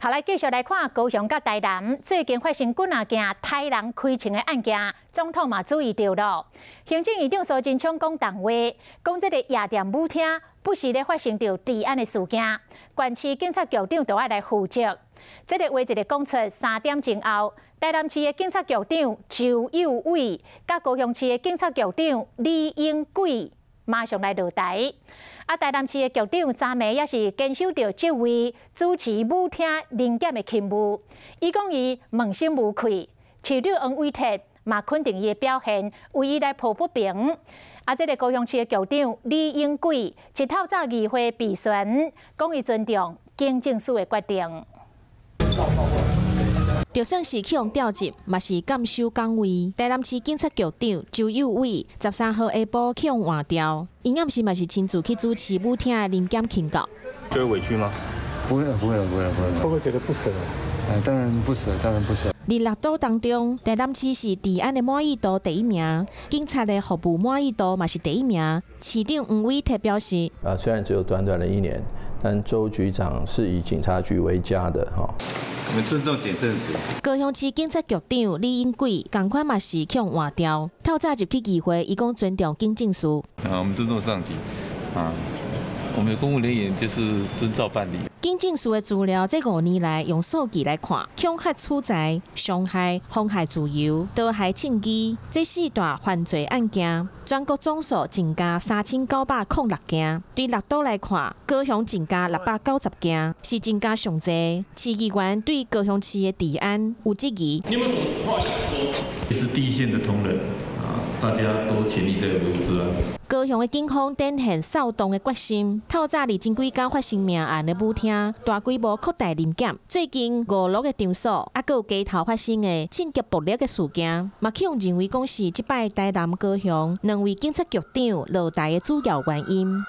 好，來繼續來看高雄佮台南最近發生幾若件刣人開槍的案件，總統嘛注意著囉。行政院長蘇貞昌講重話，講這个夜店舞廳不時咧發生著治安的事件，縣市警察局長都愛來負責。這个話一个講出3點鐘後，台南市的警察局長周幼偉，佮高雄市的警察局長李英貴馬上來落台。啊，台南市的局長昨暝也是堅守著職位，主持舞廳臨檢的勤務。伊講伊問心無愧，市長黃偉哲嘛肯定伊的表現，為伊來抱不平。啊，這个高雄市的局長李英貴一透早議會備詢，講伊尊重警政署的決定。就算是去予調職，嘛是甘守崗位。台南市警察局長周幼偉13號下晡去予換調，伊暗時嘛是親自去主持舞廳的臨檢勤務。覺得委屈嗎？不會，不會，不會，不會。會不會覺得不捨？哎，當然不捨，當然不捨。佇六都當中，台南市是治安的滿意度第一名，警察的服務滿意度嘛是第一名。市長黃偉哲表示：啊，雖然只有短短的一年，但周局長是以警察局為家的，哈。我們尊重警政署。高雄市警察局長李英貴仝款嘛是去予換調，透早入去議會，伊講尊重警政署。啊，我們尊重上級，啊，我們的公務人員就是遵照辦理。警政署的資料，這5年來用數據來看，恐嚇取財、傷害、妨害自由、毒害槍支，這四大犯罪案件，全國總數增加3906件。對六都來看，高雄增加690件，是增加上濟。市議員對高雄市的治安有質疑。你有沒有什麼話想說？是第一線的同仁啊，大家都全力在維護治安。高雄的警方展現掃蕩的決心。透早佇真幾間發生命案的舞廳，大規模擴大臨檢。最近五樂的場所，猶閣有街頭發生的衝擊暴力的事件，嘛去予認為講是這擺台南高雄兩位警察局長落台的主要原因。